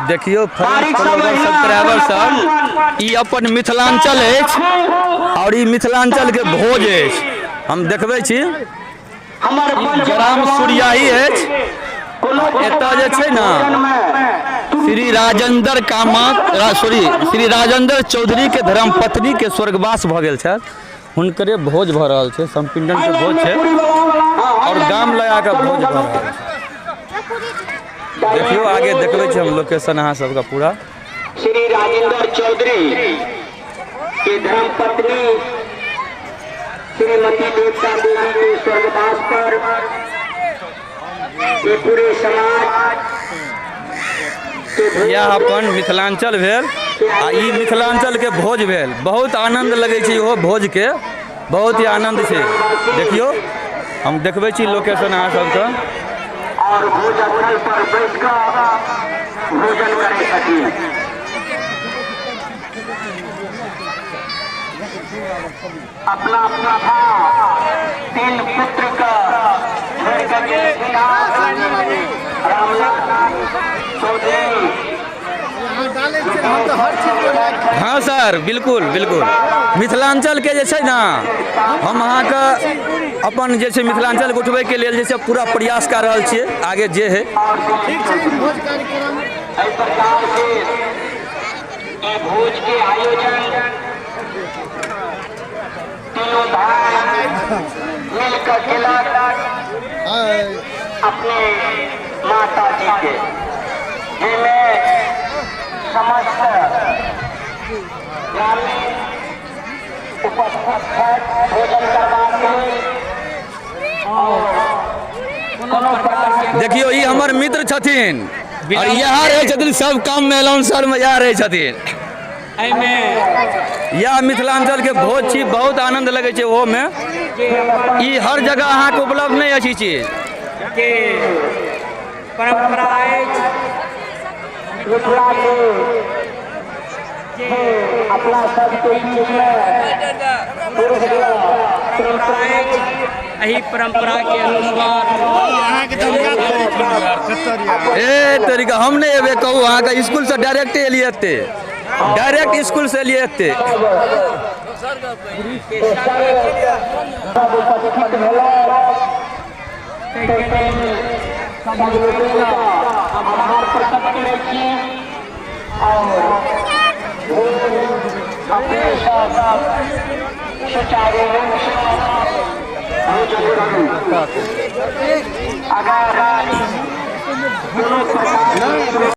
देखियौ friend follower subscriber सब, ई अपन मिथिलांचल अछि और ई मिथिलांचल के भोज अछि। हम देखबै छी ई ग्राम सूर्याही अछि। एतऽ जे छै ने श्री राजेंद्र कामत, सॉरी, श्री राजेंद्र चौधरी के धर्मपत्नी के स्वर्गवास भऽ गेल छथि, हुनकरे भोज भऽ रहल छै, संपिंडन के भोज छै और गाम लगा कऽ भोज भऽ रहल छै। देखियौ आगे देखबै छी हम लोकेशन अहाँ सबके पूरा। श्री राजेंद्र चौधरी के धर्मपत्नी श्रीमती देवता देवी के स्वर्गवास पर ये पूरे समाज यह अपन मिथिलांचल भेल आ ई मिथिलांचल के भोज भेल। बहुत आनंद लगै छै इहो भोज के, बहुत ही आनंद छै। देखियौ हम देखबै छी लोकेशन अहाँ सबके। और भोज स्थल पर बैठ कऽ भोजन करै छथिन। अपना अपना तीन पुत्र का छोड़ कर गेलखिन रामलाल चौधरी। हाँ सर, बिल्कुल बिल्कुल मिथिलांचल के जे छै ने, हम अहाँके अपन जे छै मिथिलांचल के उठबैके लेल जे छै पूरा प्रयास कऽ रहल छियै। आगे जे है ठीक छै, भोज कार्यक्रम एहि प्रकार से ई भोज के आयोजन तीनों भाई मिलकर केलक अपने माता जी के, जिनमें समस्त ग्रामीण उपस्थित छथि भोजन करबाक लेल। और कोनो प्रकार के देखियौ ई हमर मित्र छथिन और इएह रहै छथिन सब काम में, अनाउंसर में इएह रहै छथिन। एहिमे इएह मिथिलांचल के भोज छी, बहुत आनंद लगै छै ओहोमे। ई हर जगह अहाँके उपलब्ध नहि अछि ई चीज के परंपरा अछि मिथिला के अपना सबके बीच में परंपरा अछि। एहि परंपरा के अनुसार ए तरीका हम नहि एबै कहू, अहाँके स्कूल से डायरेक्ट एलियै एते, डायरेक्ट स्कूल से एलियै एते। सब उपस्थित भेलै, ताहिके लेल सब लोकनिक आभार प्रकट करै छी और अपने सब सुचारू रूपसँ भोजन करू। अगर कोनो प्रकार